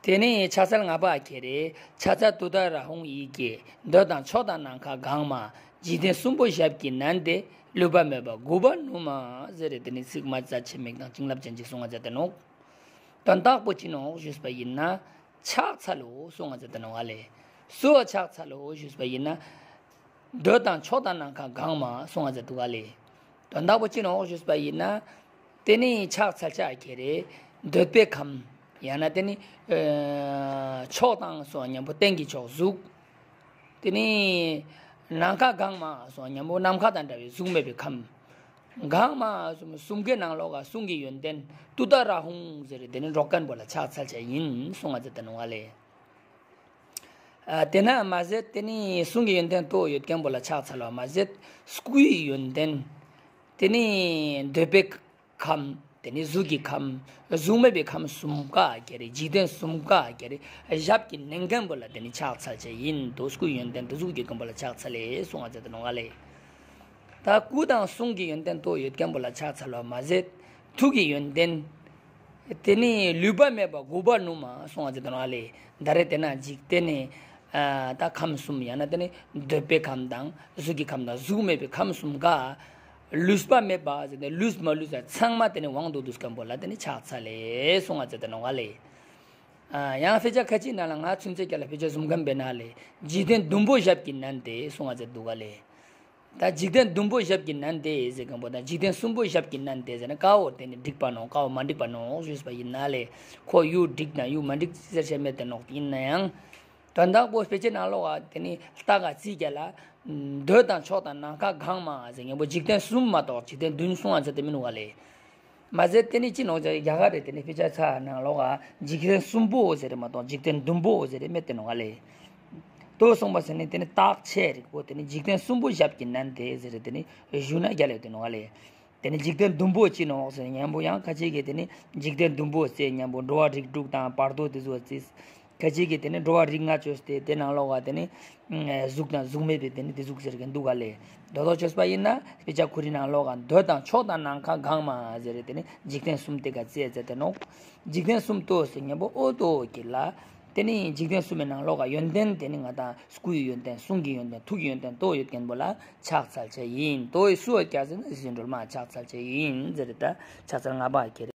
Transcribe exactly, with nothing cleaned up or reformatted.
དེ་ནས་ཕྱག་འཚལ་ལྔ་པ་ཁྱེར་རེ། ཕྱག་འཚལ་ཏུཏྟཱ་ར་ཧཱུྃ་ཡི་གེ། འདོད་དང་ཕྱོགས་དང་ནམ་མཁའ་གང་མ། འཇིག་རྟེན་གསུམ་པོ་ཞབས་ཀྱིས་མནན་ཏེ། ལུས་པ་མེད་པ་དགུག་པར་ནུས་མ། ཟེར་རེ་དེ་ནས་ཚིག་མ་རྩ་ཆེ་མིག་དང་བྱིན་རླབས་ཅན་ཅིག་གསུང་བ་མཛད་དེ་ནོག་དོན་དག་པོ་ཅི་ནོག་ཞུས་པ་ཡིན་ན། ཕྱག་འཚལ་ལོ་གསུང་བ་མཛད་དེ་ནོག་ཨ་ལེ། སུ་ལ་ཕྱག་འཚལ་ལོ་ཞུས་པ་ཡིན་ན། འདོད་དང་ཕྱོགས་དང་ནམ་མཁའ་གང་མ་གསུང་བ་མཛད་འདུག་ག་ལེ། དོན་དག་པོ་ཅི་ནོག་ཞུས་པ་ཡིན་ན། དེ་ནི་ཕྱག་འཚལ་ཕྱག་ཁྱེར་རེ། འདོད་པའི་ཁམས། ཡང་ན་དེ་ནི་ཕྱོགས་དང་སོགས་མཉམ་པོ་སྟེང་གི་ཕྱོགས་གཟུགས། དེ་ནི་ནམ་མཁའ་གང་མ་སོགས་མཉམ་པོ་ནམ་མཁའ་དང་འདྲ་བའི་གཟུགས་མེད་པའི་ཁམས། གང་མ་གསུམ་གསུམ་གའི་ནང་ལོགས་ཀ་གསུང་གི་ཡོན་ཏན་ཏུཏྟཱ་ར་ཧཱུྃ་ཟེར་དེ་ནི་སྒྲོག་མཁན་པོ་ལ་ཕྱག་འཚལ་བྱ་ཡིན་གསུང་བ་མཛད་དེ་ནོག་ག་ལེ། ཨ། དེ་ན་མ་ཟད་དེ་ནི་གསུང་གི་ཡོན་ཏན་ཏོག་ཡོད་མཁན་པོ་ལ་ཕྱག་འཚལ་བ་མ་ཟད། སྐུའི་ཡོན་ཏན། དེ་ནི་འདོད་པའི་ཁམས། དེ་ནི་གཟུགས་ཀྱི་ཁམས། གཟུགས་མེད་པའི་ཁམས་གསུམ་ཀ་ཁྱེར་རེ། འཇིག་རྟེན་གསུམ་ཀ་ཁྱེར་རེ། ཞབས་ཀྱིས་མནན་མཁན་པོ་ལ་དེ་ནི་ཕྱག་འཚལ་བྱ་ཡིན་དོ། སྐུའི་ཡོན་ཏན་དེ་གཟུགས་ཀྱི་ཀུན་པོ་ལ་ཕྱག་འཚལ་ལེ་གསུང་བ་མཛད་དེ་ནོག་ག་ལེ། ད་སྐུ་དང་གསུང་གི་ཡོན་ཏན་ཏོག་ཡོད་མཁན་པོ་ལ་ཕྱག་འཚལ་བ་མ་ཟད། ཐུགས་ཀྱི་ཡོན་ཏན། དེ་ནི་ལུས་པ་མེད་པ་དགུག་པར་ནུས་མ་གསུང་བ་མཛད་དེ་ནོག་ག་ལེ། ད་རེས་དེ་ན་འཇིག་རྟེན་ནི། ཨ། ད་ཁམས་གསུམ་ཡང་ན་དེ་ནི་འདོད་པའི་ཁམས་དང་གཟུགས་ཀྱི་ཁམས་དང་གཟུགས་མེད་པའི་ཁམས་གསུམ་ཀ། ལུས་པ་མེད་པ་ཟེར་ནས་ལུས་མ་ལུས་ཚང་མ་དེ་ནི་དབང་དུ་འདུས་མཁན་པོ་ལ་དེ་ནི་ཕྱག་འཚལ་ལེ་གསུང་བ་མཛད་དེ་ནོག་ག་ལེ། ཨ། ཡང་དཔེ་ཆ་ཁ་ཅིག་ནང་ལ་ང་ཚུན་ཚོད་ཀྱི་ལ་དཔེ་ཆ་བཟུང་མཁན་པའི་ནང་ལས། འཇིག་རྟེན་བདུན་པོ་ཞབས་ཀྱིས་མནན་ཏེ་གསུང་བ་མཛད་འདུག་ག་ལེ། ད་འཇིག་རྟེན་བདུན་པོ་ཞབས་ཀྱིས་མནན་ཏེ་ཟེར་མཁན་པོ་དང་འཇིག་རྟེན་གསུམ་པོ་ཞབས་ཀྱིས་མནན་ཏེ་ཟེར་ན་ཀ་བོ་དེ་ནི་འགྲིག་པ་ནོག་ཀ་བོ་མ་འགྲིག་པ་ནོག་ཞུས་པ་ཡིན་ན་ལེ། ཁོ་ཡུ་འགྲིག་ན་ཡུ་མ་འགྲིག་ཟེར་བཤད་མེད་དེ་ནོག་ཡིན་ན་ཡང་། དོན་དག་པོ་དཔེ་ཆའི་ནང་ལོགས་ཀ་དེ་ནི་ལྟ་ག་རྩིས་རྒྱག་ལ། འདོད་དང་ཕྱོགས་དང་ནམ་མཁའ་གང་མ་ཟེར་མཁན་པོ་འཇིག་རྟེན་གསུམ་མ་གཏོགས་འཇིག་རྟེན་བདུན་གསུང་བ་མཛད་དེ་མི་ནུས་ག་ལེ། མ་ཟད་དེ་ནི་ཅི་ནོག་ཅག་རྒྱ་གར་རེ་དེ་ནི་དཔེ་ཆ་ཚ་ནང་ལོགས་ཀ་འཇིག་རྟེན་གསུམ་པོ་ཟེར་རེ་མ་གཏོགས་འཇིག་རྟེན་བདུན་པོ་ཟེར་རེ་མེད་དེ་ནོག་ག་ལེ། དོ་གསུངས་པ་ཟེར་ནི་དེ་ནི་རྟགས་ཆད་རིག་པོ་དེ་ནི་འཇིག་རྟེན་གསུམ་པོ་ཞབས་ཀྱིས་མནན་ཏེ་ཟེར་རེ་དེ་ནི་ཞུ་ན་རྒྱལ་ཡོད་དེ་ནོག་ག་ལེ། དེ་ནི་འཇིག་རྟེན་བདུན་པོ་ཅི་ནོག་ཟེར་མཉམ་པོ་ཡང་ཁ་ཅིག་གིས་དེ་ནི་འཇིག་རྟེན་བདུན་པོ་ཟེར་མཉམ་པོ་འགྲོ་བ་རིགས་དྲུག་དང་བར་དོ་དེ་ཚོ་རྩིས། ཁ་ཅིག་གིས་དེ་ནི་འགྲོ་བ་རིགས་ལྔ་བཅོས་ཏེ་དེ་ནང་ལོགས་ཀ་དེ་ནི། གཟུགས་དང་གཟུགས་མེད་པའི་དེ་ནི་དེ་གཟུགས་ཟེར་མཁན་འདུག་ག་ལེ། དོ་དོ་བཅོས་པ་ཡིན་ན་དཔེ་ཆ་ཁོ་རའི་ནང་ལོགས་ཀ་འདོད་དང་ཕྱོགས་དང་ནམ་མཁའ་གང་མ་ཟེར་རེ་དེ་ནི་འཇིག་རྟེན་གསུམ་དེ་ག་རྩིས་མཛད་དེ་ནོག་འཇིག་རྟེན་གསུམ་ཏོ་ཟེར་མཉམ་པོ་ཨོ་ཏོ་གི་ལ། དེ་ནི་འཇིག་རྟེན་གསུམ་པའི་ནང་ལོགས་ཀ་ཡོན་ཏན་དེ་ནི་ང་དང་སྐུའི་ཡོན་ཏན་གསུང་གི་ཡོན་ཏན་ཐུགས་ཀྱི་ཡོན་ཏན་ཏོ་ཡོད་མཁན་པོ་ལ་ཕྱག་འཚལ་བྱ་ཡིན། ཏོ་ཡི་སུ་བ་སྐྱ་ཟེར་ན་རྗེ་བཙུན་སྒྲོལ་མ་ཕྱག་འཚལ་བྱ་ཡིན་ཟེར་རེ་ད་ཕྱག་འཚལ་ལྔ་པ་ཁྱེར།